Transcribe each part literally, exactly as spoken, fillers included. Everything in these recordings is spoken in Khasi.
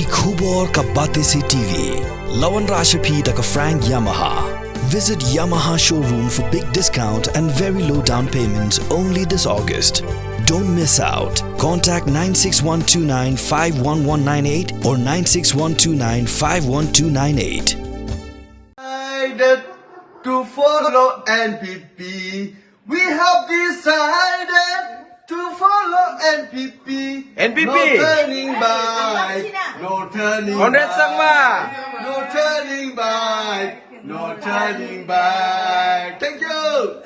Khubor ka Batesi T V. La wanrah sha phi da ka Frank Yamaha. Visit Yamaha showroom for big discount and very low down payment only this August. Don't miss out. Contact nine six one two nine five one one nine eight or nine six one two nine five one two nine eight. Decided to follow N P P. We have decided to follow N P P. N P P. No turning back. No turning Conrad back. Sangma. No turning back. No turning back. Thank you.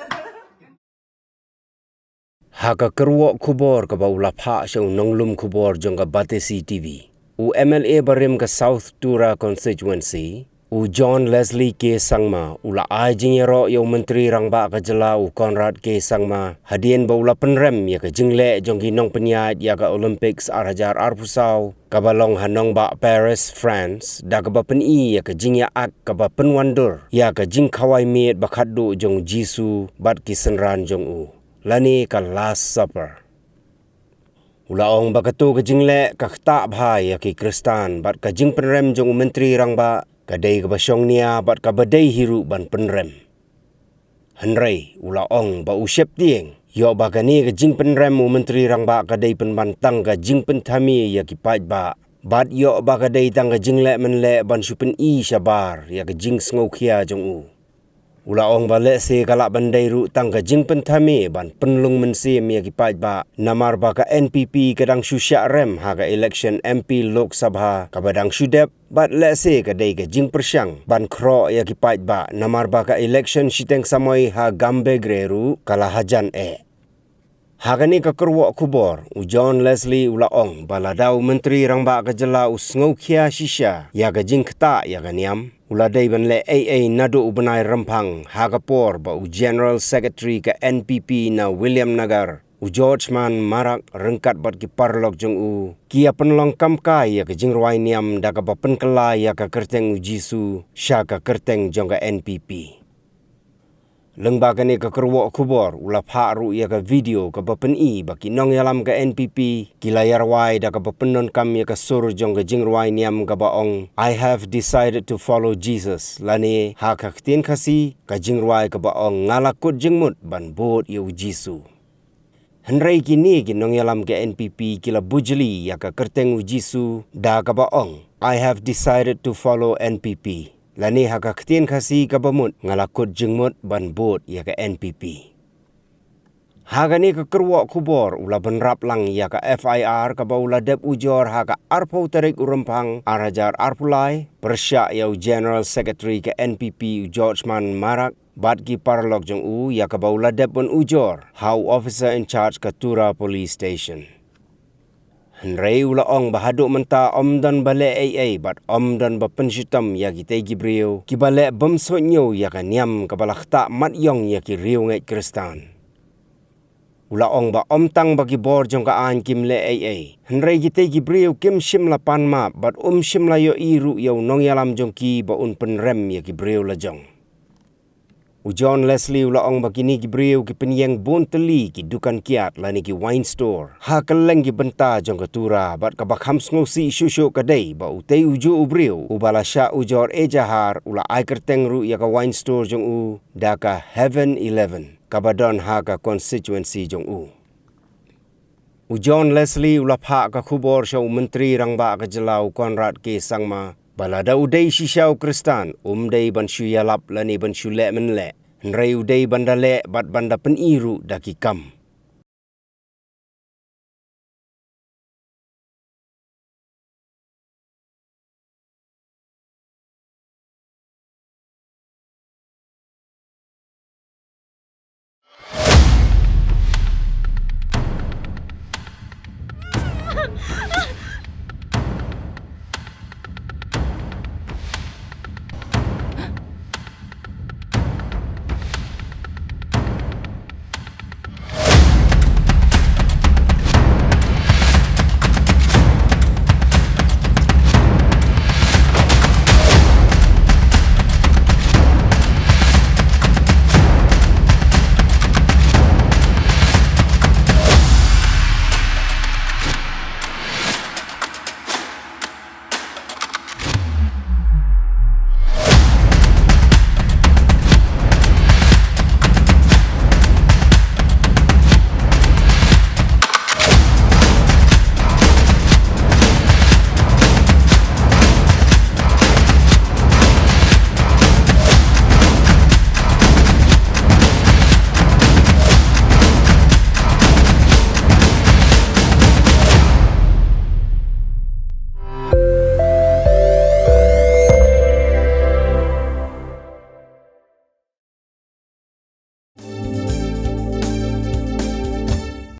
Ha ka kyrwoh khubor kaba u la phah sha u nonglum khubor jong ka Batesi T V, u M L A barim ka South Tura Constituency, u John Leslie K Sangma, u la ai jingïaroh ïa u Myntri Rangbah ka jylla u Conrad K Sangma hadien ba u la pynrem ïa ka jingleh jong ki nongpynïaid ïa ka Olympics ar hajar arphew saw kaba long ha nongbah Paris, France, da kaba pyni ïa ka jingïa-ak kaba pynwandur ïa ka jingkhawai miet ba khatduh jong u Jisu bad ki synran jong u, lane ka Last Supper. U la ong ba kato ka jingleh ka ktah bha ïa ki Khristan bad ka jingpynrem jong u Myntri Rangbah ka dei kaba shongnia bad kaba dei hi ruh ban pynrem. Hynrei u la ong ba u sheptieng ïoh ba kane ka jingpynrem u Myntri Rangbah ka dei pynban tang ka jingpynthame ïa ki paidbah, bad ïoh ba ka dei tang ka jingleh mynleh ban shu pyni shabar ïa ka jingsngewkhia jong u. U la ong ba lehse ka lah ban dei ruh tang ka jingpynthame ban pynlung mynsiem ïa ki paidbah namar ba ka N P P ka dang shu shah rem ha ka election M P Lok Sabha kaba dang shu dep, bad lehse ka dei ka jingpyrshang ban khroh ïa ki paidbah namar ba ka election shiteng samoi ha Gambegre ruh ka la hajan eh. Ha kane ka kyrwoh khubor, u John Leslie u la ong ba lada u Myntri Rangbah ka jylla u sngewkhia shisha ïa ka jingktah ïa ka niam, u la dei ban leh ei ei naduh u bnai Rymphang ha ka por ba u General Secretary ka N P P na Williamnagar, u George Man Marak ryngkat bad ki paralok jong u ki ïa pynlong kam kai ïa ka jingrwai niam da kaba pynkylla ïa ka kyrteng u Jisu sha ka kyrteng jong ka N P P. Lyngba kane ka kyrwoh khubor u la phah ruh ïa ka video kaba pyni ba ki nongïalam ka N P P ki la ïa rwai da kaba pyndonkam ïa ka sur jong ka jingrwai niam kaba ong, "I have decided to follow Jesus," lane ha ka ktien Khasi ka jingrwai kaba ong, "Nga la kut jingmut ban bud ïa u Jisu." Hynrei kine ki nongïalam ka N P P ki la bujli ïa ka kyrteng u Jisu da kaba ong, "I have decided to follow N P P," lane ha ka ktien Khasi kaba mut, "Nga la kut jingmut ban bud ïa ka N P P." Ha kane ka kyrwoh khubor u la bynrap lang ïa ka F I R kaba u la dep ujor ha ka arphew tarik u Rymphang ar hajar arphew lai, pyrshah ïa u General Secretary ka N P P u George Man Marak bad ki paralok jong u, ïa kaba u la dep ban ujor ha u officer in charge ka Tura Police Station. Hynrei u la ong ba haduh mynta ym don ba leh ei ei bad ym don ba pynshitom ïa kitei ki briew kiba leh bym suidñiew ïa ka niam kaba la ktah mat ïong ïa ki riewngeit Khristan. U la ong ba ym tang ba ki bor jong ka aiñ kim leh ei ei, hynrei kitei ki briew kim shym la pan map bad um shym la ïohi ruh ïa u nongïalam jong ki ba un pynrem ïa ki briew la jong. U John Leslie u la ong ba kine ki briew ki pynïeng bun tylli ki dukan kiad lane ki wine store ha kylleng ki bynta jong ka Tura, bad kaba kham sngewsih shuh shuh ka dei ba utei ujuh u briew uba la shah ujor ejahar u la ai kyrteng ruh ïa ka wine store jong u da ka Heaven Eleven kaba don ha ka constituency jong u. U John Leslie u la phah ka khubor sha u Myntri Rangbah ka jylla u Conrad K Sangma ba lada u dei shisha u Khristan um dei ban shu ïalap lane ban shu leh mynleh, hynrei u dei ban da leh bad ban da pyni ruh da ki kam.